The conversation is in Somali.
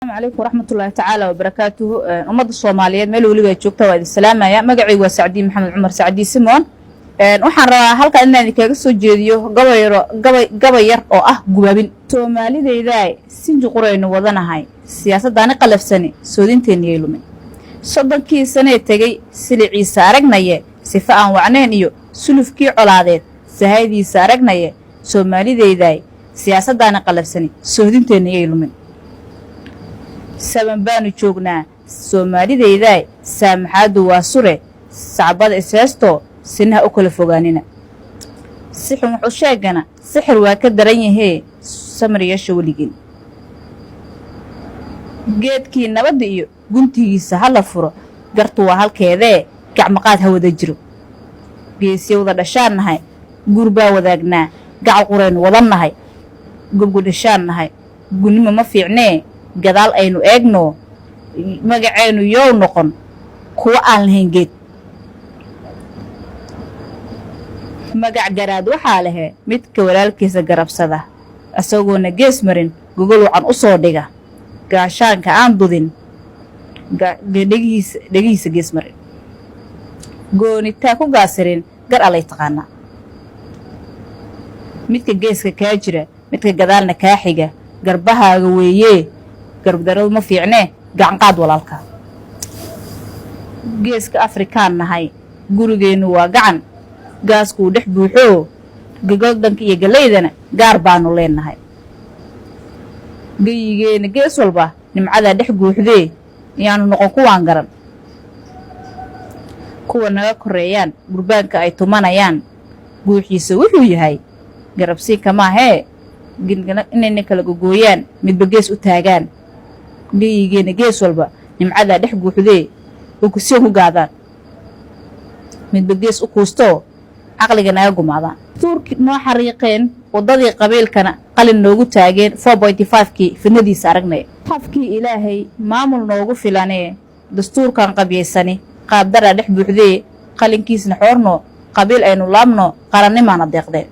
Calaykum waraxmatullaahi tacaala wabarakaatuhu. Ummadda Soomaaliyeed meel weliba joogta waa idin salaamaya. Magacaygu waa Sacdiin Maxamed Cumar, Sacdii Simon. Waxaan rabaa halkan inaan idinkaga soo jeediyo gabayaro, gabay, gabay yar oo ah gubaabin. Soomaalidaydaay, sinji quraynu wadanahay, siyaasaddaani qalafsani soodinteeniyay lumin. 30kii sanee tegey siliciisa aragnaye, sifa aan wacnayn iyo sulufkii colaadeed sahaydiisa aragnaye. Soomaalidaydaay, siyaasaddaani qalafsani soodinteeniyay lumin. Saban baanu joognaa, Soomaalidaydaay, saamaxaaddu waa sure, sacbada isheestoo sinaha u kala fogaanina. Sixun wax u sheegana sixir waa ka daran yahee, samir yeesha weligeen. Geedkii nabadda iyo guntigiisa ha la furo, gartu waa halkeedee, gacmaqaad ha wada jiro. Geesya wada dhashaan nahay, guur baa wadaagnaa, gacal quraynu wadan nahay, gobgu dhashaan nahay. Gunnimo ma fiicnee, gadaal aynu eegno, magacaynu yow noqon kuwa aan lahayn geed. Magac garaad waxaa lehe midka walaalkiisa garabsada, isagoona gees marin, gogol wacan u soo dhiga, gaashaanka aan dudin, dhegihiisa dhegihiisa gees marin, goonitaa ku gaasirin, gar allay taqaanaa. Midka geeska kaa jira, midka gadaalna kaa xiga, garbahaaga weeyee, garbdaradu ma fiicnee, gacanqaad walaalka. Geeska Afrikaan nahay, gurigeennu waa gacan, gaaskuu dhex buuxoo, gogoldanka iyo gallaydana gaar baanu leenahay. Geyigeenna gees walba nimcadaa dhex guuxdee, yaanu noqon kuwaan garan kuwa naga koreeyaan gurbaanka ay tumanayaan. Guuxiisa wuxuu yahay garabsiinka maahee, inayna kala gogooyaan, midba gees u taagaan. Geyigeenna gees walba nimcadaa dhex guuxdee, oo kusiyon ku gaadaan, midba gees u kuustoo, caqliga naga gumaadaan. Tuurki noo xariiqeen, waddadii qabiilkana qalin noogu taageen, 4.5-kii fidnadiisa aragnay. Xafkii Ilaahay maamul noogu filanee, dastuurkan qabyaysani qaabdaraa dhex buuxdee, qalinkiisna xoorno, qabiil aynu laabno, qarannimaana deeqdeen.